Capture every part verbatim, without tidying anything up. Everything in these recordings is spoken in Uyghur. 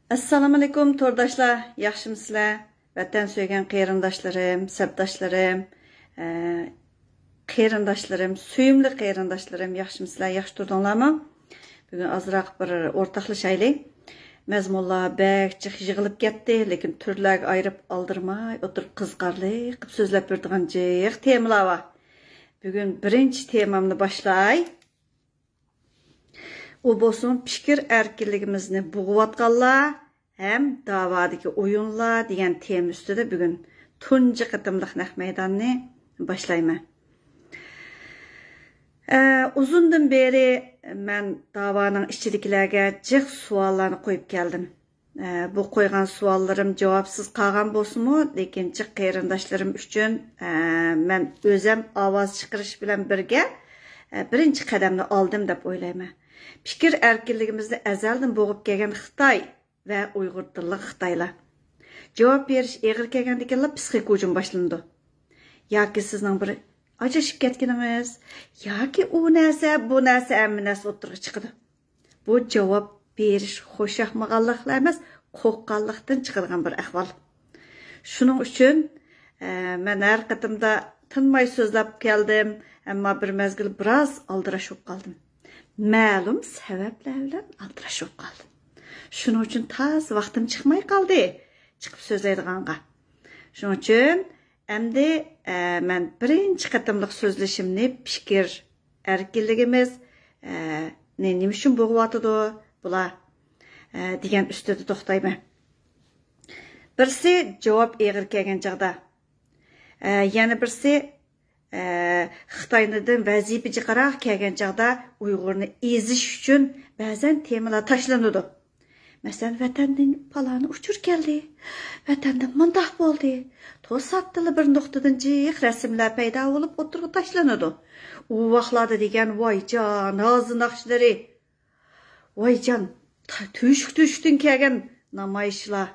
ئەسسالامۇئەلەيكۇم تورداشلار، ياخشىمۇسىلەر؟ ۋەتەن سۆيگەن قېرىنداشلىرىم، سەپداشلىرىم، ئە، قېرىنداشلىرىم، سۆيۈملۈك قېرىنداشلىرىم، ياخشىمۇسىلەر؟ ياخشى تۇردۇڭلارمۇ؟ بۈگۈن ئازراق بىر ئورتاقلىشايلى. مەزمۇنلار بەك جىق يىغىلىپ كەتتى، لېكىن تۈرلەرگە ئايرىپ ئالدىرىماي ئولتۇرۇپ قىزىقارلىق قىلىپ سۆزلەپ بېرىدىغان جىق تېمىلار بار. بۈگۈن بىرىنچى تېمامنى باشلاي. ئۇ بولسىمۇ پىكىر ئەركىنلىكىمىزنى بوغۇۋاتقانلار ھەم داۋادىكى ئويۇنلار دېگەن تېما ئۈستىدە بۈگۈن تۇنجى قېتىملىق نەق مەيداننى باشلايمەن. ئە، ئۇزۇندىن بېرى مەن داۋانىڭ ئىچىدىكىلەرگە جىق سوئاللارنى قويۇپ كەلدىم. ئە، بۇ قويغان سوئاللىرىم جاۋابسىز قالغان بولسىمۇ، لېكىن جىق قېرىنداشلىرىم ئۈچۈن، ئە، مەن ئۆزەم ئاۋاز چىقىرىش بىلەن بىرگە، ئە، بىرىنچى قەدەمنى ئالدىم دەپ ئويلايمەن. پىكىر ئەركىنلىكىمىزنى ئەزەلدىن بوغۇپ كەلگەن خىتاي ۋە ئۇيغۇر تىللىق خىتايلار. جاۋاب بېرىش ئېغىر كەلگەندىكىنلا پسىخىك ھۇجۇم باشلىنىدۇ. ياكى سىزنىڭ بىر ئاجرىشىپ كەتكىنىڭىز، ياكى ئۇ نەرسە، بۇ نەرسە، ھەممە نەرسە ئوتتۇرىغا چىقىدۇ. بۇ جاۋاب بېرىش خۇشياقمىغانلىقلا ئەمەس، قورققانلىقتىن چىقىدىغان بىر ئەھۋال. شۇنىڭ ئۈچۈن، ئە، مەن ھەر قېتىمدا تىنماي سۆزلەپ كەلدىم، ئەمما بىر مەزگىل بىراز ئالدىراش بولۇپ قالدىم. مەلۇم سەۋەبلەر بىلەن ئالدىراش بولۇپ قالدىم. شۇنىڭ ئۈچۈن تازا ۋاقتىم چىقماي قالدى چىقىپ سۆزلەيدىغانغا. شۇنىڭ ئۈچۈن ئەمدى، ئە، مەن بىرىنچى قېتىملىق سۆزلىشىمنى پىكىر ئەركىنلىكىمىز، ئە، نى نېمە ئۈچۈن بوغۇۋاتىدۇ بۇلار، ئە، دېگەن ئۈستىدە توختايمەن. بىرسى، جاۋاب ئېغىر كەلگەن چاغدا، ئە، يەنە بىرسى، ئە، خىتاينىڭدىن ۋەزىپە جىقراق كەلگەن چاغدا ئۇيغۇرنى ئېزىش ئۈچۈن بەزەن تېمىلار تاشلىنىدۇ. مەسىلەن، ۋەتەندىن پالانى ئۇچۇر كەلدى، ۋەتەندە مۇنداق بولدى، توساتتىلا بىر نۇقتىدىن جىق رەسىملەر پەيدا بولۇپ ئوتتۇرىغا تاشلىنىدۇ. ئۇ ۋاقلاردا دېگەن ۋايجان، ھازا ناخشىلىرى، ۋايجان، تا-، تۆشۈك-تۆشۈكتىن كەلگەن نامايىشلار.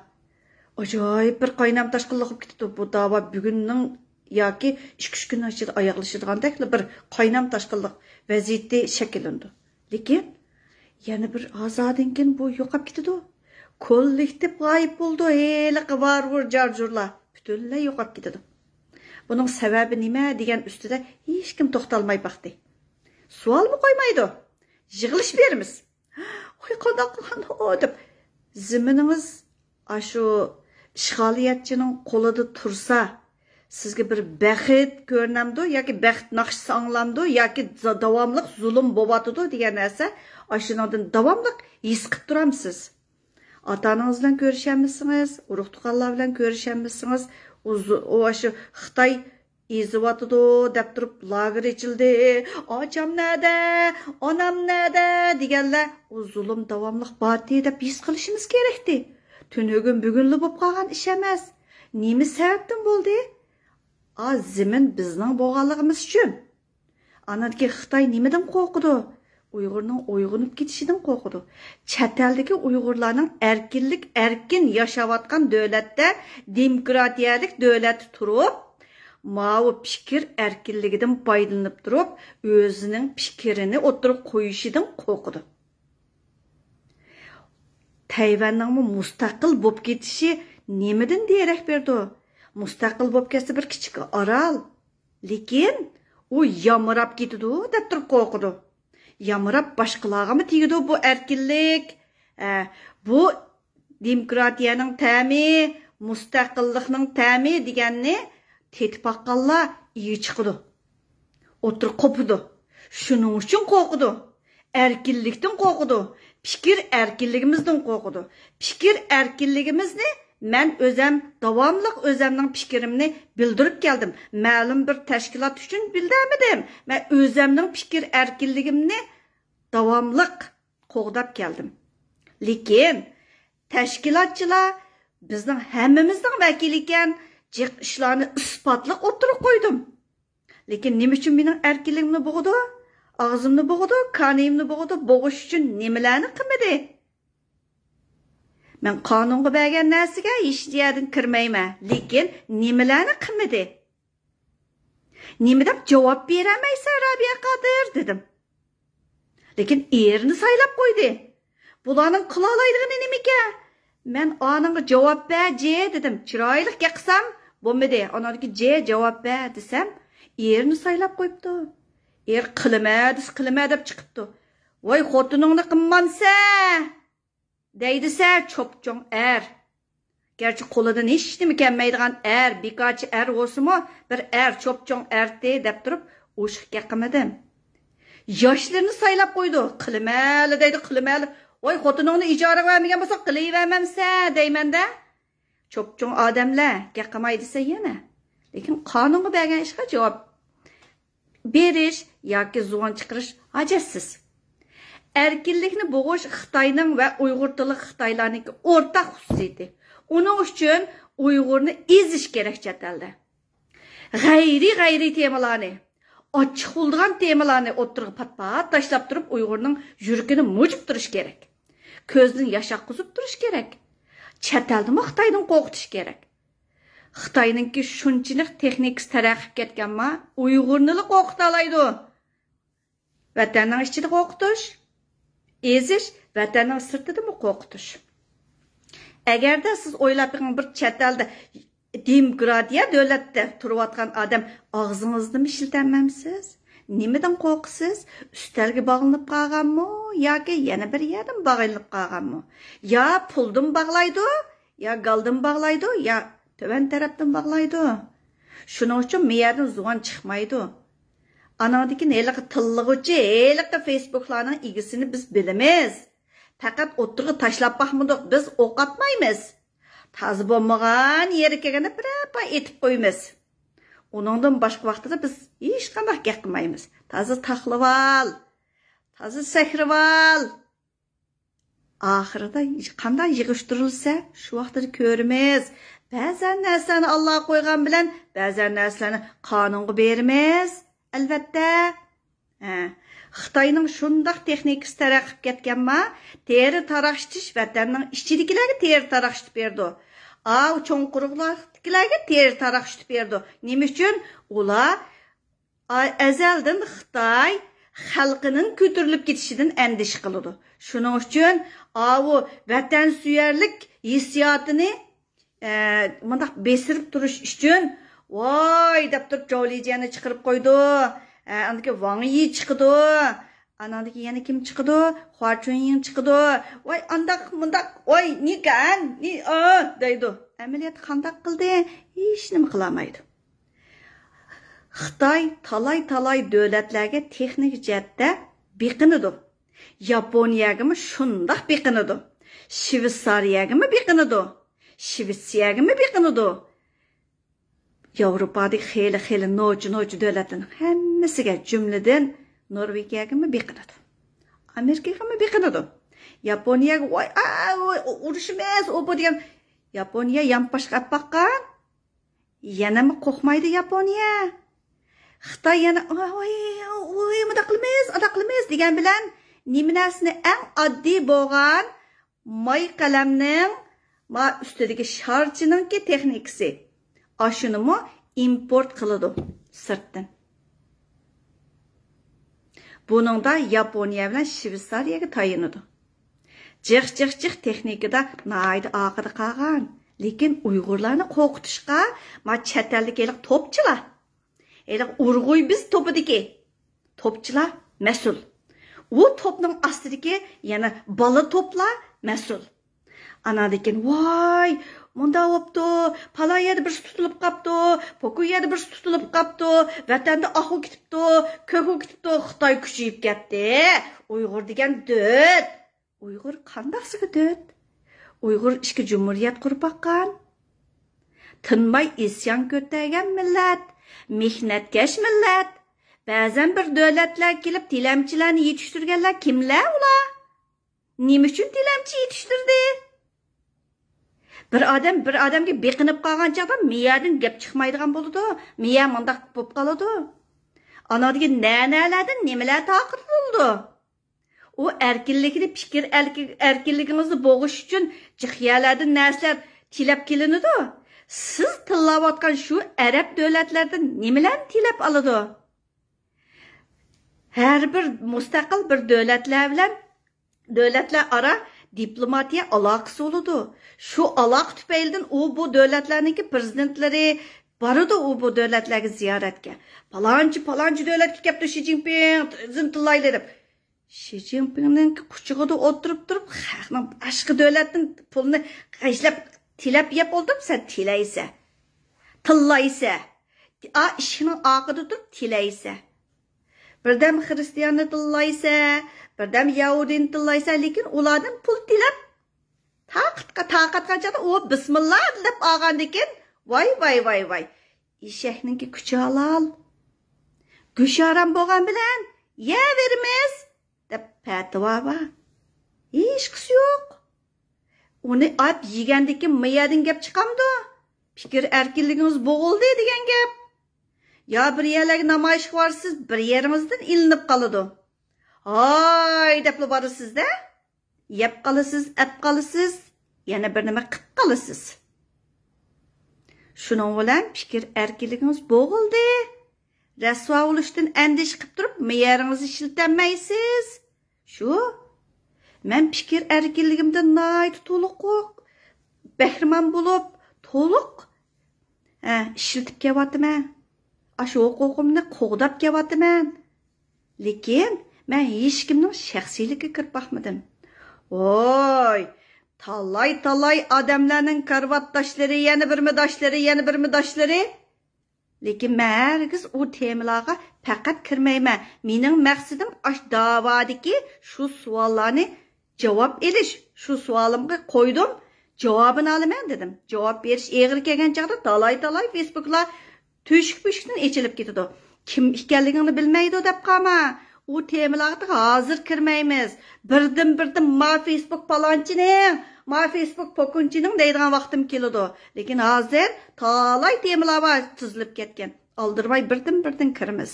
ئاجايىپ بىر قاينام تاشقىنلىق بولۇپ كېتىدۇ. بۇ داۋا بۈگۈننىڭ ياكى ئىككى-ئۈچ كۈننىڭ ئىچىدە ئاياغلىشىدىغاندەكلا بىر قاينام تاشقىنلىق ۋەزىيىتى شەكىللىنىدۇ. لېكىن يەنە بىر ھازادىن كېيىن بۇ يوقاپ كېتىدۇ. كوللېكتىپ غايىب بولىدۇ، ھېلىقى ۋارۋۇر جارجۇرلار پۈتۈنلەي يوقاپ كېتىدۇ. بۇنىڭ سەۋەبى نېمە دېگەن ئۈستىدە ھېچكىم توختالماي باقتى. سوئالمۇ قويمايدۇ. يىغىلىش بېرىمىز. ۋاي، قانداق قىلغاندۇ دەپ، زېمىنىڭىز ئاشۇ ئىشغالىيەتچىنىڭ قولىدا تۇرسا، سىزگە بىر بەخت كۆرۈنەمدۇ ياكى بەخت ناخشىسى ئاڭلامدۇ ياكى زا-، داۋاملىق زۇلۇم بوۋاتىدۇ دېگەن نەرسە، ئاشۇنىڭدىن داۋاملىق ھېس قىپ تۇرامسىز؟ ئاتا-ئانىڭىز بىلەن كۆرۈشەلمىسىڭىز، ئۇرۇق-تۇغقانلار بىلەن كۆرۈشەلمىسىڭىز، ئۇ زۇ-، ئۇ ئاشۇ خىتاي ئېزىۋاتىدۇ دەپ تۇرۇپ لاگېر ئېچىلدى، ئاچام نەدە، ئانام نەدە دېگەنلەر، ئۇ زۇلۇم داۋاملىق بارتى دەپ ھېس قىلىشىمىز كېرەكتى. تۈنۈگۈن بۈگۈنلا بولۇپ قالغان ئىش ئەمەس. نېمە سەۋەبتىن بولدى؟ ئا، زېمىن بىزنىڭ بولغانلىقىمىز ئۈچۈن. ئاندىن كېيىن خىتاي نېمىدىن قورقىدۇ؟ ئۇيغۇرنىڭ ئويغىنىپ كېتىشىدىن قورقىدۇ. چەت ئەلدىكى ئۇيغۇرلارنىڭ ئەركىنلىك، ئەركىن ياشاۋاتقان دۆلەتتە، دېموكراتىيەلىك دۆلەتتە تۇرۇپ، ماۋۇ پىكىر ئەركىنلىكىدىن پايدىلىنىپ تۇرۇپ، ئۆزىنىڭ پىكرىنى ئوتتۇرىغا قويۇشىدىن قورقىدۇ. تەيۋەننىڭمۇ مۇستەقىل بولۇپ كېتىشى نېمىدىن دېرەك بېرىدۇ؟ مۇستەقىل بولۇپ كەتسە بىر كىچىك ئارال. لېكىن ئۇ يامراپ كېتىدۇ دەپ تۇرۇپ قورقىدۇ. يامراپ باشقىلارغىمۇ تېگىدۇ بۇ ئەركىنلىك؟ ئە، بۇ دېموكراتىيەنىڭ تەمى، مۇستەقىللىقنىڭ تەمى دېگەننى تېتىپ باققانلار ئىگە چىقىدۇ. ئوتتۇرا قوپىدۇ. شۇنىڭ ئۈچۈن قورقىدۇ. ئەركىنلىكتىن قورقىدۇ. پىكىر ئەركىنلىكىمىزدىن قورقىدۇ. پىكىر ئەركىنلىكىمىزنى مەن ئۆزەم داۋاملىق ئۆزەمنىڭ پىكرىمنى بىلدۈرۈپ كەلدىم. مەلۇم بىر تەشكىلات ئۈچۈن بىلدۈرمىدىم. مەن ئۆزەمنىڭ پىكىر ئەركىنلىكىمنى داۋاملىق قوغداپ كەلدىم. لېكىن تەشكىلاتچىلار بىزنىڭ ھەممىمىزنىڭ ۋەكىلى ئىكەن، جىق ئىشلارنى ئىسپاتلىق ئوتتۇرىغا قويدۇم. لېكىن نېمە ئۈچۈن مېنىڭ ئەركىنلىكىمنى بوغىدۇ؟ ئاغزىمنى بوغىدۇ، كانىيىمنى بوغىدۇ، بوغۇش ئۈچۈن نېمىلەرنى قىلمىدى؟ مەن قانۇنغا بەرگەن نەرسىگە ھېچ يەردىن كىرمەيمەن، لېكىن نېمىلەرنى قىلمىدى؟ نېمە دەپ جاۋاب بېرەلمەيسەن، رابىيە قادىر؟ دېدىم. لېكىن ئېرىنى سايلاپ قويدى. بۇلارنىڭ قىلالايدىغىنى نېمىكەن؟ مەن ئانىڭغا جاۋاب بەر جى دېدىم. چىرايلىق گەپ قىلسام بولمىدى. ئاناندىكى جى جاۋاب بەر دېسەم، ئېرىنى سايلاپ قويۇپتۇ. ئېرى قىلىمە دېسە قىلىمە دەپ چىقىپتۇ. ۋاي خوتۇنۇڭنى قىلمامسە دەيدىسە چوپچوڭ ئەر. گەرچە قولىدىن ھېچنېمە كەلمەيدىغان ئەر، بىكارچى ئەر بولسىمۇ، بىر ئەر، چوپچوڭ ئەرتى دەپ تۇرۇپ ئوشۇق گەپ قىلمىدىم. ياشلىرىنى سايلاپ قويىدۇ. قىلىمەلە دەيدۇ، قىلىمەلە. ۋاي خوتۇنۇڭنى ئىجارىگە بەرمىگەن بولساڭ قىلىۋەرمەمسەن دەيمەندە. چوپچوڭ ئادەملەر گەپ قىلماي دېسە يەنە. لېكىن قانۇنغا بەرگەن ئىشقا جاۋاب بېرىش ياكى زۇۋان چىقىرىش ھاجەتسىز. ئەركىنلىكنى بوغۇش خىتاينىڭ ۋە ئۇيغۇر تىللىق خىتايلارنىڭكى ئورتاق خۇسۇسىيىتى. ئۇنىڭ ئۈچۈن ئۇيغۇرنى ئېزىش كېرەك چەت ئەلدە. غەيرىي، غەيرىي تېمىلارنى، ئاچچىق بولىدىغان تېمىلارنى ئوتتۇرىغا پات-پات تاشلاپ تۇرۇپ، ئۇيغۇرنىڭ يۈرىكىنى مۇجۇپ تۇرۇش كېرەك. كۆزىدىن ياش ئاققۇزۇپ تۇرۇش كېرەك. چەت ئەلدىمۇ خىتايدىن قورقۇتۇش كېرەك. خىتاينىڭكى شۇنچىلىك تېخنىكىسى تەرەققىي كەتكەنما، ئۇيغۇرنىلا قورقۇتالايدۇ. ۋەتەننىڭ ئىچىدە قورقۇتۇش، ئېزىش، ۋەتەننىڭ سىرتىدىمۇ قورقۇتۇش. ئەگەردە سىز ئويلاپ بېقىڭ، بىر چەت ئەلدە دېموكراتىيە دۆلەتتە تۇرۇۋاتقان ئادەم ئاغزىڭىزنىمۇ ئىشلىتەلمەمسىز؟ نېمىدىن قورقىسىز؟ ئۈستەلگە باغلىنىپ قالغانمۇ ياكى يەنە بىر يەردىن باغلىنىپ قالغانمۇ؟ يا پۇلدىن باغلايدۇ، يا گالدىن باغلايدۇ، يا تۆۋەن تەرەپتىن باغلايدۇ. شۇنىڭ ئۈچۈن مېيەدىن زۇۋان چىقمايدۇ. ئاناندىن كېيىن ھېلىقى تىللىغۇچى، ھېلىقى فېيسبۇكلارنىڭ ئىگىسىنى بىز بىلىمىز. پەقەت ئوتتۇرىغا تاشلاپ باقمىدۇق، بىز ئوق ئاتمايمىز. تازا بولمىغان يېرى كەلگەندە بىرەر پاي ئېتىپ قويىمىز. ئۇنىڭدىن باشقا ۋاقتىدا بىز ھېچقانداق گەپ قىلمايمىز. تازا تاقلىۋال، تازا سەكرىۋال. ئاخىرىدا قانداق يىغىشتۇرۇلسا، شۇ ۋاقتىدا كۆرىمىز. بەزەن نەرسىلەرنى ئاللاغا قويغان بىلەن، بەزەن نەرسىلەرنى قانۇنغا بېرىمىز، ئەلۋەتتە. ھە، خىتاينىڭ شۇنداق تېخنىكىسى تەرەققىي قىلىپ كەتكەنما، تېرە تاراقشىتىش ۋەتەننىڭ ئىچىدىكىلەرگە تېرە تاراقشىتىپ بېرىدۇ. ئاۋۇ چوڭ قۇرۇقلۇقتىكىلەرگە تېرە تاراقشىتىپ بېرىدۇ. نېمە ئۈچۈن؟ ئۇلار ئا-، ئەزەلدىن خىتاي خەلقىنىڭ كۆتۈرۈلۈپ كېتىشىدىن ئەندىشە قىلىدۇ. شۇنىڭ ئۈچۈن ئاۋۇ ۋەتەنسۆيەرلىك ھېسسىياتىنى، ئە، مۇنداق بېسىرىپ تۇرۇش ئۈچۈن، ۋاي دەپ تۇرۇپ، جاۋ لىجيەننى چىقىرىپ قويىدۇ. ئە، ئاندىن كېيىن ۋاڭ يى چىقىدۇ. ئاناندىن كېيىن يەنە كىم چىقىدۇ؟ خۇا چۈنيىڭ چىقىدۇ. ۋاي ئانداق، مۇنداق، ۋاي نىگەن، نى، ئا، دەيدۇ. ئەمەلىيەتتە قانداق قىلدى؟ ھېچنېمە قىلالمايدۇ. خىتاي تالاي-تالاي دۆلەتلەرگە تېخنىكا جەھەتتە بېقىنىدۇ. ياپونىيەگىمۇ شۇنداق بېقىنىدۇ. شىۋېتسارىيەگىمۇ بېقىنىدۇ. شىۋېتسىيەگىمۇ بېقىنىدۇ. ياۋروپادىكى خېلى-خېلى نوچى-نوچى دۆلەتلەرنىڭ ھەممىسىگە، جۈملىدىن نورۋېگىيەگىمۇ بېقىنىدۇ. ئامېرىكىغىمۇ بېقىنىدۇ. ياپونىيەگە، ۋاي، ئا، ۋاي، ئۇ-، ئۇرۇشىمىز، ئۇ، بۇ دېگەن. ياپونىيە يانپاشقا ئەپ باققان. يەنىمۇ قورقمايدۇ ياپونىيە. خىتاي يەنە، ۋاي، ۋاي، ۋاي، مۇنداق قىلىمىز، ئاداق قىلىمىز دېگەن بىلەن نېمە نەرسىنى ئەڭ ئاددىي بولغان ماي قەلەمنىڭ ما ئۈستىدىكى شارچىنىڭكى تېخنىكىسى. ئاشۇنىمۇ ئىمپورت قىلىدۇ سىرتتىن. بۇنىڭدا ياپونىيە بىلەن شۋېتسارىيەگە تايىنىدۇ. جىق، جىق، جىق تېخنىكىدا ناھايىتى ئارقىدا قالغان. لېكىن ئۇيغۇرلارنى قورقۇتۇشقا ما چەت ئەلدىكى ھېلىقى توپچىلار، ھېلىقى ئۇرغۇي بىز توپىدىكى توپچىلار مەسئۇل. ئۇ توپنىڭ ئاستىدىكى يەنە بالا توپلار مەسئۇل. ئاناندىن كېيىن، ۋاي، مۇنداق بوپتۇ، پالان يەردە بىرسى تۇتۇلۇپ قاپتۇ، پوكۇ يەردە بىرسى تۇتۇلۇپ قاپتۇ، ۋەتەندە ئاقۇ كېتىپتۇ، كۆكۈ كېتىپتۇ، خىتاي كۈچىيىپ كەتتى. ئۇيغۇر دېگەن دۆت. ئۇيغۇر قانداقسىغا دۆت؟ ئۇيغۇر ئىككى جۇمھۇرىيەت قۇرۇپ باققان. تىنماي ئىسيان كۆتەرگەن مىللەت، مېھنەتكەش مىللەت. بەزەن بىر دۆلەتلەر كېلىپ تىلەمچىلەرنى يېتىشتۈرگەنلەر كىملەر ئۇلار؟ نېمە ئۈچۈن تىلەمچى يېتىشتۈردى؟ بىر ئادەم بىر ئادەمگە بېقىنىپ قالغان چاغدا مىيەدىن گەپ چىقمايدىغان بولىدۇ، مىيە مۇنداق بولۇپ قالىدۇ. ئانادىكى نەنەلەردىن نېمىلەر تارقىتىلىدۇ؟ ئۇ ئەركىنلىكنى، پىكىر ئەركىنلىكىڭىزنى بوغۇش ئۈچۈن جىق يەرلەردىن نەرسىلەر تىلەپ كېلىنىدۇ. سىز تىللاۋاتقان شۇ ئەرەب دۆلەتلەردىن نېمىلەرنى تىلەپ ئالىدۇ؟ ھەر بىر مۇستەقىل بىر دۆلەتلەر بىلەن دۆلەتلەر ئارا دىپلوماتىيە ئالاقىسى بولىدۇ. شۇ ئالاقە تۈپەيلىدىن ئۇ بۇ دۆلەتلەرنىڭكى پرېزىدېنتلىرى بارىدۇ، ئۇ بۇ دۆلەتلەرگە زىيارەتكە. پالانچى، پالانچى دۆلەتكە كەپتۇ شى جىنپىڭ، تىللايلى دەپ. شى جىنپىڭنىڭكى قۇچىقىدا ئولتۇرۇپ تۇرۇپ، خەقنىڭ باشقا دۆلەتتىن پۇلنى غەجلەپ، تىلەپ يەپ ئولتۇرۇپ، سەن تىلەيسە، تىللايسە. ئا، ئىشىكنىڭ ئارقىدا تۇرۇپ تىلەيسە. بىردەم خىرىستىياننى تىللايسە، بىردەم يەھۇدىينى تىللايسە، لېكىن ئۇلاردىن پۇل تىلەپ، تاقەتقە، تاقەتقە چاغدا ئۇ بىسمىللا دەپ ئالغاندىكىن، ۋاي، ۋاي، ۋاي، ۋاي. ئېشەكنىڭكى كۈچى ھالال. گۆشى ھارام بولغان بىلەن يەۋېرىمىز دەپ پەتىۋا بار. ھېچقىسى يوق. ئۇنى ئاپ يېگەندىكىن ما يەردىن گەپ چىقامدۇ؟ پىكىر ئەركىنلىكىڭىز بوغۇلدى دېگەن گەپ. يا بىر يەرلەرگە نامايىشقا بارىسىز، بىر يېرىڭىزدىن ئىلىنىپ قالىدۇ. ھاي دەپلا بارىسىز-دە. يەپ قالىسىز، ئەپ قالىسىز، يەنە بىر نېمە قىپ قالىسىز. شۇنىڭ بىلەن پىكىر ئەركىنلىكىڭىز بوغۇلدى. رەسۋا بولۇشتىن ئەندىشە قىپ تۇرۇپ، مېيىڭىزنى ئىشلىتەلمەيسىز. شۇ. مەن پىكىر ئەركىنلىكىمدىن ناھايىتى تولۇق بەھرىمەن بولۇپ، تولۇق، ھە، ئىشلىتىپ كېلىۋاتىمەن. ئاشۇ ھوقۇقۇمنى قوغداپ كېلىۋاتىمەن. لېكىن مەن ھېچكىمنىڭ شەخسىيلىكىگە كىرىپ باقمىدىم. ۋوي، تالاي-تالاي ئادەملەرنىڭ كارىۋاتداشلىرى، يەنە بىرمۇ داشلىرى، يەنە بىرمۇ داشلىرى. لېكىن مەن ھەرگىز ئۇ تېمىلارغا پەقەت كىرمەيمەن. مېنىڭ مەقسىتىم ئاشۇ داۋادىكى شۇ سوئاللارنى جاۋاب ئېلىش. شۇ سوئالىمغا قويدۇم، جاۋابىنى ئالىمەن دېدىم. جاۋاب بېرىش ئېغىر كەلگەن چاغدا تالاي-تالاي فېيسبۇكلار تۆشۈك-پۆشۈكتىن ئېچىلىپ كېتىدۇ. كىم ئىكەنلىكىڭنى بىلمەيدۇ دەپ قالما. ئۇ تېمىلارغا ھازىر كىرمەيمىز. بىردىن-بىردىن ما فېيسبۇك پالانچىنىڭ، ما فېيسبۇك پوكۇنچىنىڭ دەيدىغان ۋاقتىم كېلىدۇ. لېكىن ھازىر تالاي تېمىلار بار تىزىلىپ كەتكەن. ئالدىرىماي بىردىن-بىردىن كىرىمىز.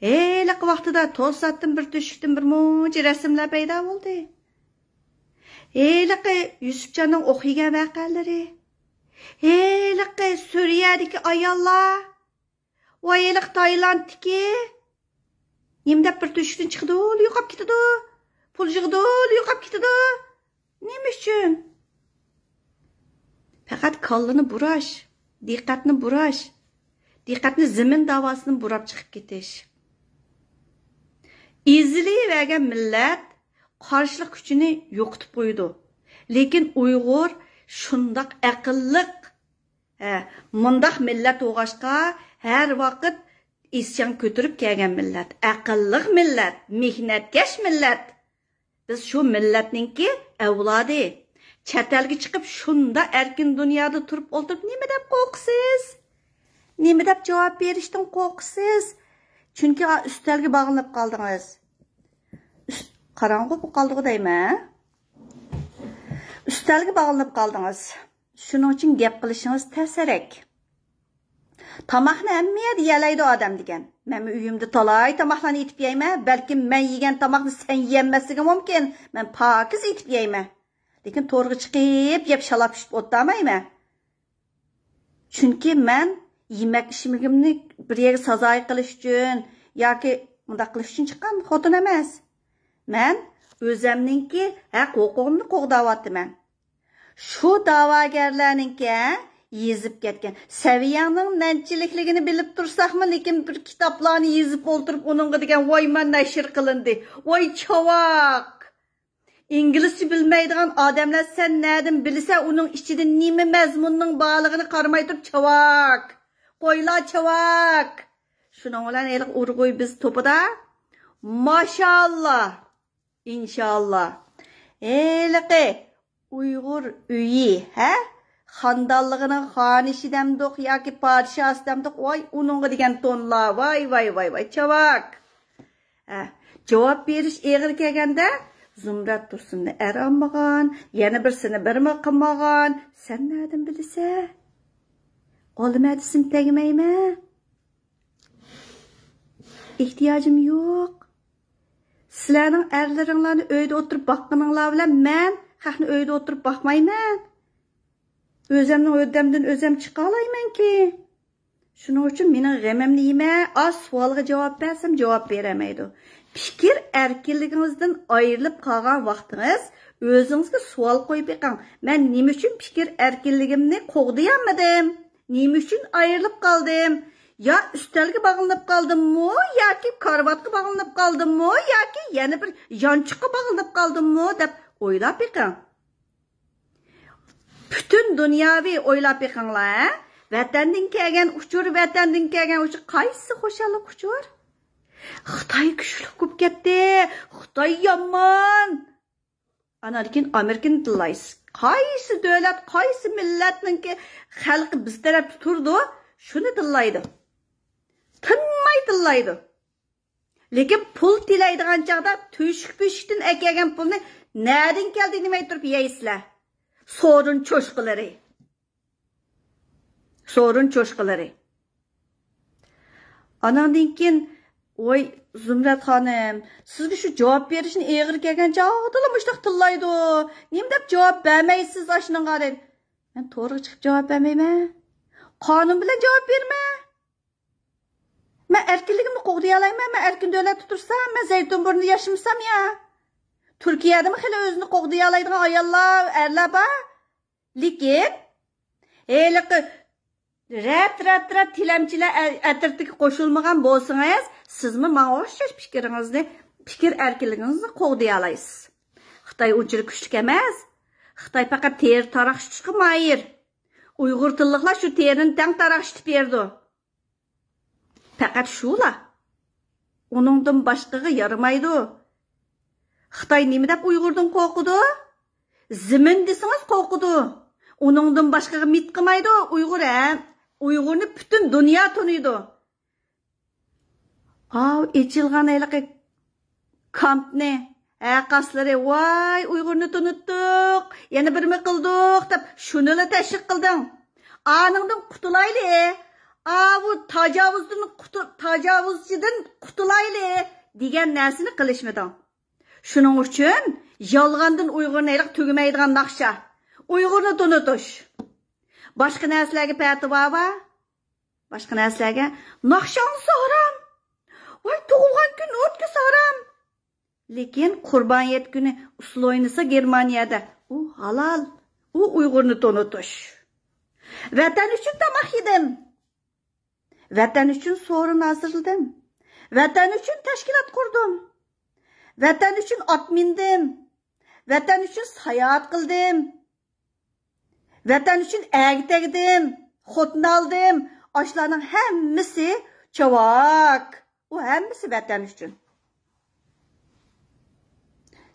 ھېلىقى ۋاقتىدا توساتتىن بىر تۆشۈكتىن بىر مۇنچە رەسىملەر پەيدا بولدى. ھېلىقى يۈسۈپجاننىڭ ئوق يېگەن ۋەقەلىرى. ھېلىقى سۈرىيەدىكى ئاياللار. ۋاي، ھېلىقى تايلاندتىكى. نېمە دەپ بىر تۆشۈكتىن چىقىدۇ، يوقاپ كېتىدۇ. پۇل يىغىدۇ، يوقاپ كېتىدۇ. نېمە ئۈچۈن؟ پەقەت كاللىنى بۇراش، دىققەتنى بۇراش، دىققەتنى زېمىن داۋاسىدىن بۇراپ چىقىپ كېتىش. ئېزىلىۋەرگەن مىللەت قارشىلىق كۈچىنى يوقىتىپ قويىدۇ. لېكىن ئۇيغۇر شۇنداق ئەقىللىق، ھە، مۇنداق مىللەت بولغاچقا، ھەر ۋاقىت ئىسيان كۆتۈرۈپ كەلگەن مىللەت، ئەقىللىق مىللەت، مېھنەتكەش مىللەت. بىز شۇ مىللەتنىڭكى ئەۋلادى. چەت ئەلگە چىقىپ، شۇنداق ئەركىن دۇنيادا تۇرۇپ ئولتۇرۇپ، نېمە دەپ قورقىسىز؟ نېمە دەپ جاۋاب بېرىشتىن قورقىسىز؟ چۈنكى ئا، ئۈستەلگە باغلىنىپ قالدىڭىز. ئۈست-، قاراڭغۇ بولۇپ قالدىغۇ دەيمەن. ئۈستەلگە باغلىنىپ قالدىڭىز. شۇنىڭ ئۈچۈن گەپ قىلىشىڭىز تەسرەك. تاماقنى ھەممە يەردە يەلەيدۇ ئادەم دېگەن. مەنمۇ ئۆيۈمدە تالاي تاماقلارنى ئېتىپ يەيمەن. بەلكىم مەن يېگەن تاماقنى سەن يېيەلمەسلىكىڭ مۇمكىن. مەن پاكىز ئېتىپ يەيمەن. لېكىن تورغا چىقىپ يەپ شالاپ چۈشۈپ ئولتۇرمايمەن. چۈنكى مەن يېمەك ئىچمىكىمنى بىر يەرگە سازايى قىلىش ئۈچۈن ياكى مۇنداق قىلىش ئۈچۈن چىققان خوتۇن ئەمەس. مەن ئۆزەمنىڭكى ھەق ھوقۇقۇمنى قوغداۋاتىمەن. شۇ داۋاگەرلەرنىڭكى، ھە، يېزىپ كەتكەن. سەۋىيەڭنىڭ نەنچىلىكلىكىنى بىلىپ تۇرساقمۇ، لېكىن بىر كىتابلارنى يېزىپ ئولتۇرۇپ، ئۇنىڭغا دېگەن ۋايمان نەشر قىلىندى. ۋاي چاۋاك! ئىنگلىزچە بىلمەيدىغان ئادەملەر سەن نەدىن بىلىسەن ئۇنىڭ ئىچىدە نېمە مەزمۇننىڭ بارلىقىنى قارىماي تۇرۇپ چاۋاك! قويلا چاۋاك! شۇنىڭ بىلەن ھېلىقى ئۇرغۇي بىز توپىدا. ماشائاللا! ئىنشائاللا. ھېلىقى ئۇيغۇر ئۆيى، ھە؟ خاندانلىقىنىڭ خانىشى دەمدۇق ياكى پادىشاھسى دەمدۇق؟ ۋاي، ئۇنىڭغا دېگەن تونلار، ۋاي، ۋاي، ۋاي، ۋاي، چاۋاك! ھە، جاۋاب بېرىش ئېغىر كەلگەندە، زۇمرەت تۇرسۇننى ئەر ئالمىغان، يەنە بىرسىنى بىرمۇ قىلمىغان، سەن نەدىن بىلىسەن؟ ئالدىم ئەتىسىنى تەگمەيمەن. ئېھتىياجىم يوق. سىلەرنىڭ ئەرلىرىڭلارنى ئۆيدە ئولتۇرۇپ باققىنىڭلار بىلەن مەن خەقنى ئۆيدە ئولتۇرۇپ باقمايمەن. ئۆزەمنىڭ ھۆددەمدىن ئۆزەم چىقالايمەنكى. شۇنىڭ ئۈچۈن مېنىڭ غېمىمنى يېمە، ئاز سوئالغا جاۋاب بەرسەم جاۋاب بېرەلمەيدۇ. پىكىر ئەركىنلىكىڭىزدىن ئايرىلىپ قالغان ۋاقتىڭىز، ئۆزىڭىزگە سوئال قويۇپ بېقىڭ، مەن نېمە ئۈچۈن پىكىر ئەركىنلىكىمنى قوغدىيالمىدىم؟ نېمە ئۈچۈن ئايرىلىپ قالدىم؟ يا ئۈستەلگە باغلىنىپ قالدىممۇ، ياكى كارىۋاتقا باغلىنىپ قالدىممۇ، ياكى يەنە بىر يانچۇققا باغلىنىپ قالدىممۇ دەپ ئويلاپ بېقىڭ. پۈتۈن دۇنياۋى ئويلاپ بېقىڭلار، ھە؟ ۋەتەندىن كەلگەن ئۇچۇر، ۋەتەندىن كەلگەن ئۇچۇر، قايسى خۇشاللىق ئۇچۇر؟ خىتاي كۈچلۈك بولۇپ كەتتى، خىتاي يامان. ئاندىن كېيىن ئامېرىكىنى تىللايسىز. قايسى دۆلەت، قايسى مىللەتنىڭكى خەلقى بىز تەرەپتە تۇرىدۇ، شۇنى تىللايدۇ. تىنماي تىللايدۇ. لېكىن پۇل تىلەيدىغان چاغدا تۆشۈك پۆشۈكتىن ئەكەلگەن پۇلنى نەدىن كەلدى دېمەي تۇرۇپ يەيسىلەر. سورۇن چوشقىلىرى. سورۇن چوشقىلىرى. ئاناندىن كېيىن، ۋاي، زۇمرەت خانىم، سىزگە شۇ جاۋاب بېرىشنى ئېغىر كەلگەن چاغدىلا مۇشۇنداق تىللايدۇ. نېمە دەپ جاۋاب بەرمەيسىز ئاشۇنىڭغا دەيدۇ. مەن تورغا چىقىپ جاۋاب بەرمەيمەن. قانۇن بىلەن جاۋاب بېرىمەن. مەن ئەركىنلىكىمنى قوغدىيالايمەن، مەن ئەركىن دۆلەتتە تۇرسام، مەن زەيتۇنبۇرنۇدا ياشىمىسام يا. تۈركىيەدىمۇ خېلى ئۆزىنى قوغدىيالايدىغان ئاياللار، ئەرلەر بار. لېكىن ھېلىقى رەت، رەت، رەت تىلەمچىلەر ئە-، ئەترىتىگە قوشۇلمىغان بولسىڭىز، سىزمۇ ماڭا ئوخشاش پىكرىڭىزنى، پىكىر ئەركىنلىكىڭىزنى قوغدىيالايسىز. خىتاي ئۇنچىلىك كۈچلۈك ئەمەس. خىتاي پەقەت تېرە تاراقشىتىشقا ماھىر. ئۇيغۇر تىللىقلار شۇ تېرىنى تەڭ تاراقشىتىپ بېرىدۇ. پەقەت شۇلا. ئۇنىڭدىن باشقىغا يارىمايدۇ. خىتاي نېمە دەپ ئۇيغۇردىن قورقىدۇ؟ زېمىن دېسىڭىز قورقىدۇ. ئۇنىڭدىن باشقىغا مىت قىلمايدۇ. ئۇيغۇر ھە. ئۇيغۇرنى پۈتۈن دۇنيا تونۇيدۇ. ئاۋۇ ئېچىلغان ھېلىقى كامپنى، ھە، قاسلىرى، ۋاي، ئۇيغۇرنى تونۇتتۇق، يەنە بىرمە قىلدۇق دەپ شۇنىلا تەشۋىق قىلدىڭ. ئانىڭدىن قۇتۇلايلى، ئاۋۇ تاجاۋۇزدىن قۇتۇ-، تاجاۋۇزچىدىن قۇتۇلايلى دېگەن نەرسىنى قىلىشمىدىڭ. شۇنىڭ ئۈچۈن يالغاندىن ئۇيغۇرنى ھېلىقى تۈگىمەيدىغان ناخشا. ئۇيغۇرنى تونۇتۇش. باشقا نەرسىلەرگە پەتىۋا بار. باشقا نەرسىلەرگە ناخشا ئاڭلىسا ھارام. ۋاي، تۇغۇلغان كۈن ئۆتكۈزسە ھارام. لېكىن قۇربان ھېيت كۈنى ئۇسسۇل ئوينىسا گېرمانىيەدە، ئۇ ھالال. ئۇ ئۇيغۇرنى تونۇتۇش. ۋەتەن ئۈچۈن تاماق يېدىم. ۋەتەن ئۈچۈن سورۇن ھازىرلىدىم. ۋەتەن ئۈچۈن تەشكىلات قۇردۇم. ۋەتەن ئۈچۈن ئات مىندىم. ۋەتەن ئۈچۈن ساياھەت قىلدىم. ۋەتەن ئۈچۈن ئەگە تەگدىم، خوتۇن ئالدىم. ئاشۇلارنىڭ ھەممىسى چاۋاك. ئۇ ھەممىسى ۋەتەن ئۈچۈن.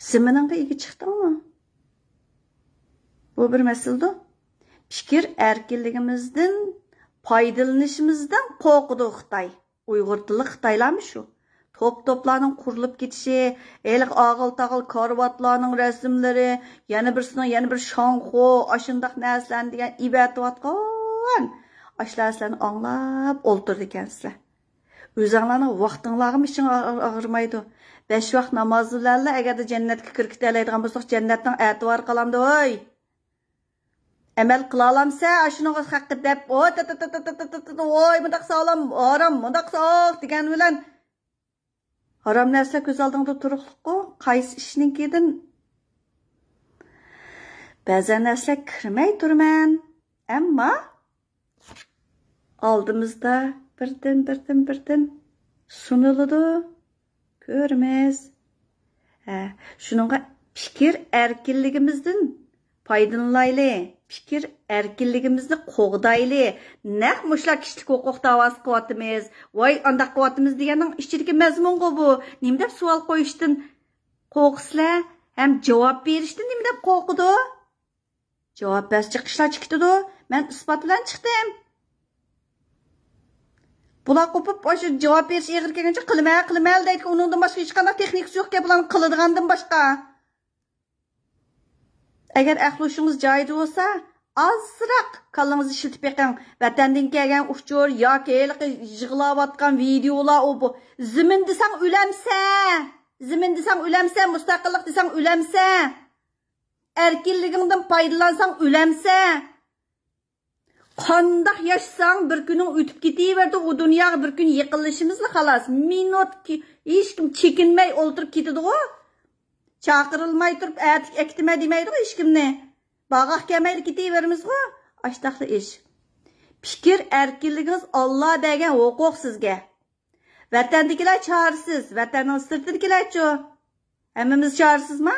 زېمىنىڭغا ئىگە چىقتىڭمۇ؟ بۇ بىر مەسىلىدۇ. پىكىر ئەركىنلىكىمىزدىن پايدىلىنىشىمىزدىن قورقىدۇ خىتاي. ئۇيغۇر تىللىق خىتايلارمۇ شۇ. توپ-توپلارنىڭ قۇرۇلۇپ كېتىشى، ھېلىقى ئاغىل-تاغىل كارىۋاتلارنىڭ رەسىملىرى، يەنە بىرسىنىڭ يەنە بىر شاڭخۇ، ئاشۇنداق نەرسىلەرنى دېگەن ئېۋەتىۋاتقان. ئاشۇ نەرسىلەرنى ئاڭلاپ ئولتۇرىدىكەنسىلەر. ئۆزۈڭلارنىڭ ۋاقتىڭلارغىمۇ ئىچىڭ ئا-، ئا-، ئاغرىمايدۇ. بەش ۋاق ناماز بىلەنلا ئەگەردە جەننەتكە كىرىپ كېتەلەيدىغان بولساق، جەننەتنىڭ ئەتىۋارى قالامدۇ ھوي. ئەمەل قىلالامسە ئاشۇنىڭغا ھەققى دەپ، ئو، تە، تە، تە، ۋوي، مۇنداق ساغلام، ھارام، مۇنداق ساق دېگەن بىلەن ھارام نەرسىلەر كۆز ئالدىڭدا تۇرۇقلۇققۇ، قايسى ئىشنىڭكىدىن بەزەن نەرسىلەر كىرمەي تۇرىمەن. ئەمما ئالدىمىزدا بىردىن، بىردىن، بىردىن سۇنۇلىدۇ. كۆرىمىز. ھە، شۇنىڭغا پىكىر ئەركىنلىكىمىزدىن پايدىلىنايلى، پىكىر ئەركىنلىكىمىزنى قوغدايلى. نەق مۇشۇلار كىشىلىك ھوقۇق داۋاسى قىلىۋاتىمىز، ۋاي ئانداق قىلىۋاتىمىز دېگەننىڭ ئىچىدىكى مەزمۇنغۇ بۇ. نېمە دەپ سوئال قويۇشتىن قورقىسىلەر؟ ھەم جاۋاب بېرىشتىن نېمە دەپ قورقىدۇ؟ جاۋاب بەرسە چىقىشلار چىقىتىدۇ. مەن ئىسپات بىلەن چىقتىم. بۇلار قوپۇپ، ئاشۇ جاۋاب بېرىش ئېغىر كەلگەنچە قىلىمەن، قىلىمەن دەيدىكەن، ئۇنىڭدىن باشقا ھېچقانداق تېخنىكىسى يوقكەن بۇلارنىڭ قىلىدىغاندىن باشقا. ئەگەر ئەقلى ھوشىڭىز جايىدا بولسا، ئازراق كاللىڭىزنى ئىشلىتىپ بېقىڭ. ۋەتەندىن كەلگەن ئۇچۇر ياكى ھېلىقى يىغلاۋاتقان ۋىدىيولار، ئۇ بۇ. زېمىن دېسەڭ ئۆلەمسە، زېمىن دېسەڭ ئۆلەمسە، مۇستەقىللىق دېسەڭ ئۆلەمسە. ئەركىنلىكىڭدىن پايدىلانساڭ ئۆلەمسە. قانداق ياشىساڭ، بىر كۈنۈڭ ئۆتۈپ كېتىۋېرىدۇ، ئۇ دۇنياغا بىر كۈن يېقىنلىشىمىزلا خالاس. مىنۇت كى-، ھېچكىم چېكىنمەي ئولتۇرۇپ كېتىدىغۇ. چاقىرىلماي تۇرۇپ، ئەتىكى ئەكېتىمەن دېمەيدىغۇ ھېچكىمنى. باغاق كەلمەيلا كېتىۋېرىمىزغۇ. ئاشتاقلا ئىش. پىكىر ئەركىنلىكىڭىز ئاللا بەرگەن ھوقۇق سىزگە. ۋەتەندىكىلەر چارىسىز، ۋەتەننىڭ سىرتىدىكىلەرچۇ؟ ھەممىمىز چارىسىزما؟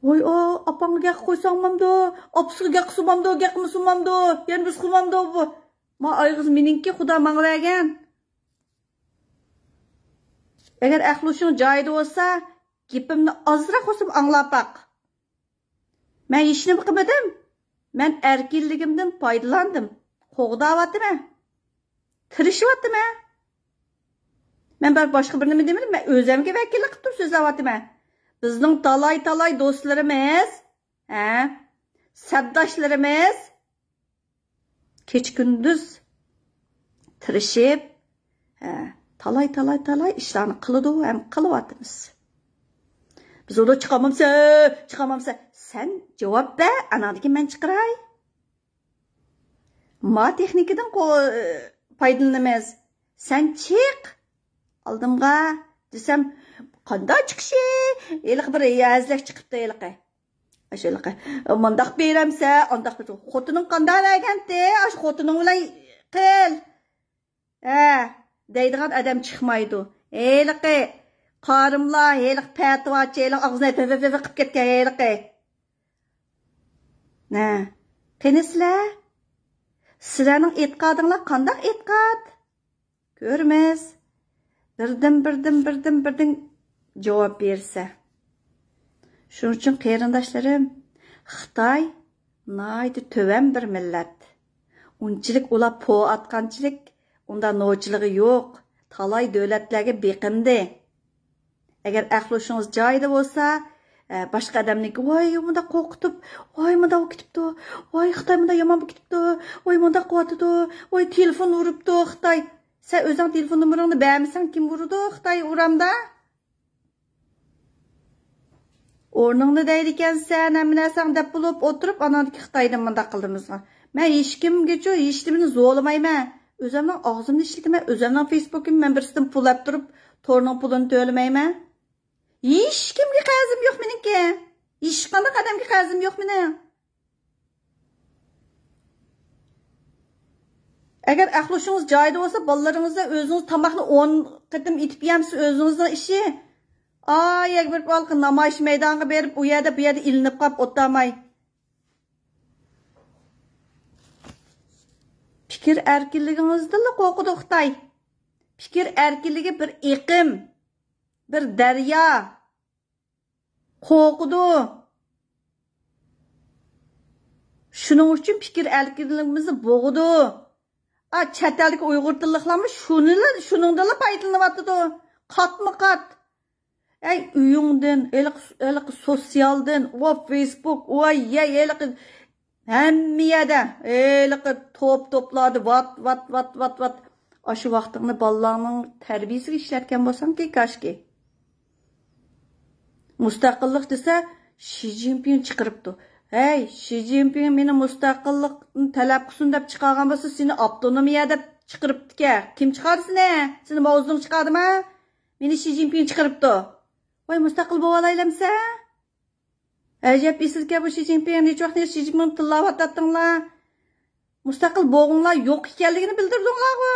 ۋاي ئا، ئاپاڭغا گەپ قويساڭ بولمامدۇ؟ ئاپىسىغا گەپ قىلسا بولمامدۇ؟ گەپ قىلمىسا بولمامدۇ؟ يەنە بىرسى قىلمامدۇ بۇ؟ ما ئايغىز مېنىڭكى، خۇدا ماڭا بەرگەن. ئەگەر ئەقلى ھوشۇڭ جايىدا بولسا، گېپىمنى ئازراق بولسىمۇ ئاڭلاپ باق. مەن ھېچنېمە قىلمىدىم. مەن ئەركىنلىكىمدىن پايدىلاندىم. قوغداۋاتىمەن. تىرىشىۋاتىمەن. مەن بىر باشقا بىر نېمە دېمىدىم. مەن ئۆزۈمگە ۋەكىللىك قىلىپ تۇرۇپ سۆزلەۋاتىمەن. بىزنىڭ تالاي-تالاي دوستلىرىمىز، ھە، سەپداشلىرىمىز كېچە-كۈندۈز تىرىشىپ، ھە، تالاي، تالاي، تالاي ئىشلارنى قىلىدۇ ھەم قىلىۋاتىمىز. بىز ئۇدا چىقالمامسە، چىقالمامسە، سەن جاۋاب بەر، ئاناندىن كېيىن مەن چىقىراي. ما تېخنىكىدىن قو-، پايدىلىنىمىز. سەن چىق ئالدىمغا دېسەم، قانداق چىقىشى؟ ھېلىقى بىر ھەزلەك چىقىپتۇ ھېلىقى. ئاشۇ ھېلىقى، مۇنداق بېرەمسە، ئانداق بېرىمسە. خوتۇنۇڭ قانداق بەرگەنتى؟ ئاشۇ خوتۇنۇڭ بىلەن قىل. ھە، دەيدىغان ئادەم چىقمايدۇ. ھېلىقى قارىملار، ھېلىقى پەتىۋاچى، ھېلىقى ئاغزىنى ۋە، ۋە، ۋە، ۋە قىلىپ كەتكەن ھېلىقى. ھە، قېنى سىلەر؟ سىلەرنىڭ ئېتىقادىڭلار قانداق ئېتىقاد؟ كۆرىمىز. بىردىن، بىردىن، بىردىن، بىردىن جاۋاب بېرىسە. شۇنىڭ ئۈچۈن قېرىنداشلىرىم، خىتاي ناھايىتى تۆۋەن بىر مىللەت. ئۇنچىلىك ئۇلار پو ئاتقانچىلىك، ئۇنداق نوچىلىقى يوق. تالاي دۆلەتلەرگە بېقىندى. ئەگەر ئەقلى ھوشىڭىز جايىدا بولسا، ئە، باشقا ئادەمنىڭكى، ۋاي، مۇنداق قورقۇتۇپ، ۋاي، مۇنداق بولۇپ كېتىپتۇ، ۋاي، خىتاي مۇنداق يامان بولۇپ كېتىپتۇ، ۋاي، مۇنداق قىلىۋاتىدۇ، ۋاي، تېلېفون ئۇرۇپتۇ خىتاي. سەن ئۆزۈڭ تېلېفون نومۇرۇڭنى بەرمىسەڭ، كىم ئۇرىدۇ خىتاي ئۇرامدا؟ ئورنۇڭنى دەيدىكەنسەن، ھەممە نەرسەڭ دەپ بولۇپ ئولتۇرۇپ، ئاناندىكى خىتايدىن مۇنداق قىلدىمىزغۇ. مەن ھېچكىمگىچۇ ھېچنېمىنى زورلىمايمەن. ئۆزۈمنىڭ ئاغزىمنى ئىشلىتىمەن، ئۆزۈمنىڭ فېيسبۇكىمنى مەن بىرسىدىن پۇل ئەپ تۇرۇپ، تورنىڭ پۇلىنى تۆلىمەيمەن. ھېچكىمگە قەرزىم يوق مېنىڭكى. ھېچقانداق ئادەمگە قەرزىم يوق مېنىڭ. ئەگەر ئەقلى ھوشىڭىز جايىدا بولسا، بالىلىرىڭىزدا ئۆزىڭىز تاماقنى ئون قېتىم ئېتىپ يەمسىز، ئۆزىڭىزنىڭ ئىشى. ئايەگە بېرىپ، ھېلىقى نامايىش مەيدانىغا بېرىپ، ئۇ يەردە، بۇ يەردە ئىلىنىپ قاپ ئولتۇرماي. پىكىر ئەركىنلىكىڭىزدىنلا قورقىدۇ خىتاي. پىكىر ئەركىنلىكى بىر ئېقىم، بىر دەريا. قورقىدۇ. شۇنىڭ ئۈچۈن پىكىر ئەركىنلىكىمىزنى بوغىدۇ. ئا، چەت ئەلدىكى ئۇيغۇر تىللىقلارمۇ شۇنىلا، شۇنىڭدىنلا پايدىلىنىۋاتىدۇ. قاتمۇ قات. ئەي، ئۆيۈڭدىن، ھېلىقى، ھېلىقى سوتسىيالدىن، ۋا فېيسبۇك، ۋاي، يەي، ھېلىقى ھەممە يەردە، ھېلىقى توپ-توپلاردا ۋات، ۋات، ۋات، ۋات، ۋات. ئاشۇ ۋاقتىڭنى بالىلارنىڭ تەربىيىسىگە ئىشلەتكەن بولساڭكى، كاشكى. مۇستەقىللىق دېسە، شى جىنپىڭ چىقىرىپتۇ. ھەي، شى جىنپىڭ مېنى مۇستەقىللىقنى تەلەپ قىلسۇن دەپ چىقارغان بولسا، سېنى ئاپتونومىيە دەپ چىقىرىپتىكەن. كىم چىقاردى سېنى؟ سېنى ماۋزېدۇڭ چىقاردىمۇ؟ مېنى شى جىنپىڭ چىقىرىپتۇ. ۋاي، مۇستەقىل بولالايلامسەن؟ ئەجەب ئېسىلكەن بۇ شى جىنپىڭ، نەچچە ۋاقىتتىن بېرى شى جىنپىڭ تىللاۋاتاتتىڭلار. مۇستەقىل بوغۇڭلار يوق ئىكەنلىكىنى بىلدۈردۈڭلارغۇ.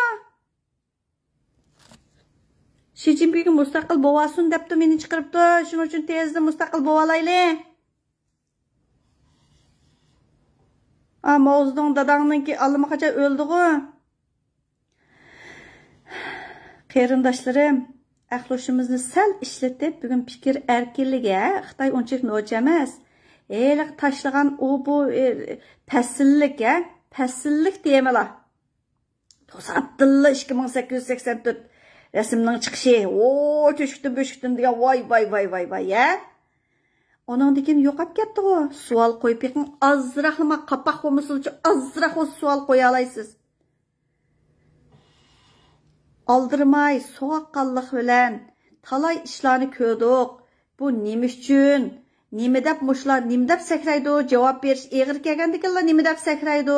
شى جىنپىڭ مۇستەقىل بوۋاسۇن دەپتۇ، مېنى چىقىرىپتۇ، شۇنىڭ ئۈچۈن تېزدىن مۇستەقىل بوۋالايلى. ئا، ماۋزېدۇڭ داداڭنىڭكى ئاللىماقاچان ئۆلدىغۇ. قېرىنداشلىرىم، ئەقلى ھوشىمىزنى سەل ئىشلىتىپ، بۈگۈن پىكىر ئەركىنلىكى، ھە، خىتاي ئۇنچىلىك نوچى ئەمەس. ھېلىقى تاشلىغان ئۇ بۇ، ئى، پەسىللىك، ھە، پەسىللىك تېمىلار. توساتتىنلا ئىككى مىڭ سەككىز يۈز سەكسەن تۆت رەسىمنىڭ چىقىشى، ۋو، تۆشۈكتىن بۆشۈكتىن دېگەن، ۋاي، ۋاي، ۋاي، ۋاي، ۋاي، ھە. ئۇنىڭدىن كېيىن يوقاپ كەتتىغۇ. سوئال قويۇپ بېقىڭ، ئازراقلا، ما قاپاق بولمىسىلىچۇ، ئازراق بولسا سوئال قويالايسىز. ئالدىرىماي، سوغۇققانلىق بىلەن تالاي ئىشلارنى كۆردۇق. بۇ نېمە ئۈچۈن؟ نېمە دەپ مۇشۇلار نېمە دەپ سەكرەيدۇ؟ جاۋاب بېرىش ئېغىر كەلگەندىكىنلا نېمە دەپ سەكرەيدۇ؟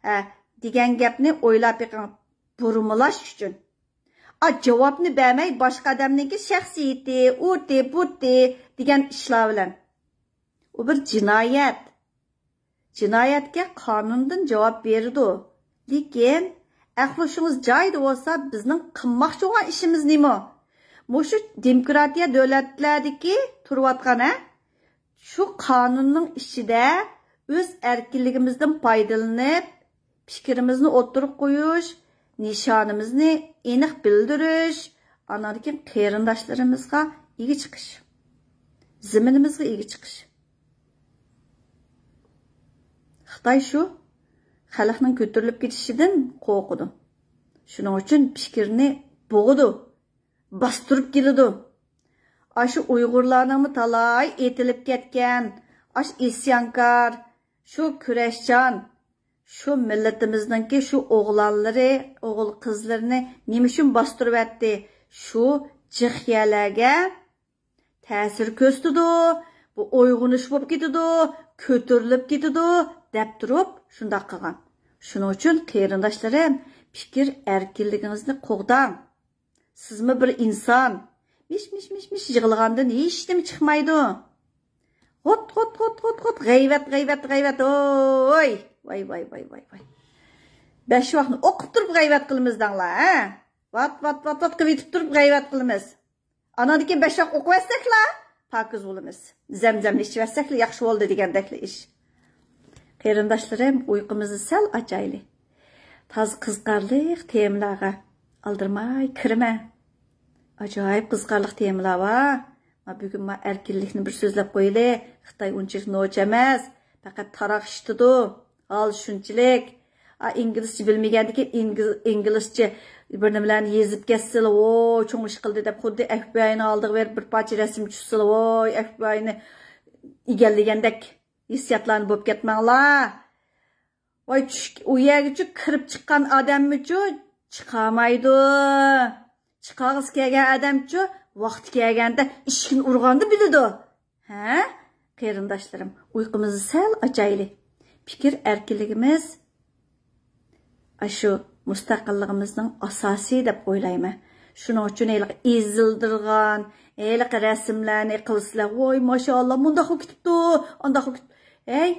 ھە، دېگەن گەپنى ئويلاپ بېقىڭ. بۇرمىلاش ئۈچۈن. ئا، جاۋابنى بەرمەي، باشقا ئادەمنىڭكى شەخسىيىتى، ئۇتى، بۇتى دېگەن ئىشلار بىلەن. ئۇ بىر جىنايەت. جىنايەتكە قانۇندىن جاۋاب بېرىدۇ. لېكىن، ئەقلى ھوشىڭىز جايىدا بولسا، بىزنىڭ قىلماقچى بولغان ئىشىمىز نېمە؟ مۇشۇ دېموكراتىيە دۆلەتلەردىكى تۇرۇۋاتقان، ھە؟ شۇ قانۇننىڭ ئىچىدە ئۆز ئەركىنلىكىمىزدىن پايدىلىنىپ، پىكرىمىزنى ئوتتۇرىغا قويۇش، نىشانىمىزنى ئېنىق بىلدۈرۈش، ئاندىن كېيىن قېرىنداشلىرىمىزغا ئىگە چىقىش، زېمىنىمىزغا ئىگە چىقىش. خىتاي شۇ خەلقنىڭ كۆتۈرۈلۈپ كېتىشىدىن قورقىدۇ. شۇنىڭ ئۈچۈن پىكىرنى بوغىدۇ، باستۇرۇپ كېلىدۇ. ئاشۇ ئۇيغۇرلارنىڭمۇ تالاي ئېتىلىپ كەتكەن، ئاش ئىسيانكار، شۇ كۈرەشچان، شۇ مىللىتىمىزنىڭكى شۇ ئوغلانلىرى، ئوغۇل قىزلىرىنى نېمە ئۈچۈن باستۇرۇۋەتتى؟ شۇ جىق يەرلەرگە تەسىر كۆرسىتىدۇ، بۇ ئويغىنىش بولۇپ كېتىدۇ، كۆتۈرۈلۈپ كېتىدۇ، دەپ تۇرۇپ شۇنداق قىلغان. شۇنىڭ ئۈچۈن قېرىنداشلىرىم، پىكىر ئەركىنلىكىڭىزنى قوغداڭ. سىزمۇ بىر ئىنسان. مىش، مىش، مىش، مىش يىغلىغاندىن ھېچنېمە چىقمايدۇ. غوت، غوت، غوت، غوت، غوت، غەيۋەت، غەيۋەت، غەيۋەت، ۋوي! ۋاي، ۋاي، ۋاي، ۋاي، ۋاي. بەش ۋاقنى ئوقۇپ تۇرۇپ غەيۋەت قىلىمىز دەڭلار، ھە؟ ۋات، ۋات، ۋات، ۋات قىلىپ يېتىپ تۇرۇپ غەيۋەت قىلىمىز. ئاناندىن كېيىن بەش ۋاق ئوقۇۋەتسەكلا، پاكىز بولىمىز. زەمزەمنى ئىچىۋەتسەكلا ياخشى بولدى دېگەندەكلا ئىش. قېرىنداشلىرىم، ئۇيقۇمىزنى سەل ئاچايلى. تازا قىزىقارلىق تېمىلارغا ئالدىرىماي كىرىمەن. ئاجايىپ قىزىقارلىق تېمىلار بار. ما بۈگۈن ما ئەركىنلىكنى بىر سۆزلەپ قويىلى. خىتاي ئۇنچىلىك نوچى ئەمەس. پەقەت تاراق ئىشلىتىدۇ. ھال شۇنچىلىك. ئا، ئىنگلىزچە بىلمىگەندىكىن ئىنگل-، ئىنگلىزچە بىر نېمىلەرنى يېزىپ كەتسىلا، ۋوي، چوڭ ئىش قىلدى دەپ خۇددى ئەف بى ئاينىڭ ئالدىغا بېرىپ بىر پارچە رەسىم چۈشسىلا، ۋوي، ئەف بى ئاينى ئىگىلىگەندەك ھېسسىياتلارنى بولۇپ كەتمەڭلار. ۋاي، چۈش-، ئۇ يەرگىچۇ كىرىپ چىققان ئادەممىچۇ چىقالمايدۇ. چىقالغۇسى كەلگەن ئادەمچۇ ۋاقتى كەلگەندە ئىشىكنى ئۇرغاندا بىلىدۇ. ھە؟ قېرىنداشلىرىم، ئۇيقۇمىزنى سەل ئاچايلى. پىكىر ئەركىنلىكىمىز ئاشۇ مۇستەقىللىقىمىزنىڭ ئاساسى دەپ ئويلايمەن. شۇنىڭ ئۈچۈن ھېلىقى ئېزىلدۇرغان، ھېلىقى رەسىملەرنى قىلسىلەر، ۋوي، ماشائاللا، مۇنداقمۇ كېتىپتۇ، ئانداقمۇ كېتىپتۇ. ھەي،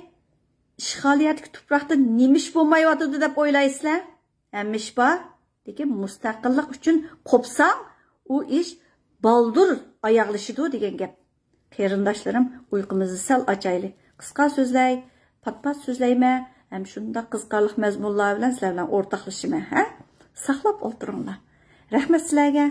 ئىشغالىيەتتىكى تۇپراقتا نېمە ئىش بولمايۋاتىدۇ دەپ ئويلايسىلەر؟ ھەممە ئىش بار. لېكىن مۇستەقىللىق ئۈچۈن قوپساڭ، ئۇ ئىش بالدۇر ئاياغلىشىدۇ دېگەن گەپ. قېرىنداشلىرىم، ئۇيقۇمىزنى سەل ئاچايلى. قىسقا سۆزلەي، پات-پات سۆزلەيمەن، ھەم شۇنداق قىزىقارلىق مەزمۇنلار بىلەن سىلەر بىلەن ئورتاقلىشىمەن، ھە؟ ساقلاپ ئولتۇرۇڭلار. رەھمەت سىلەرگە.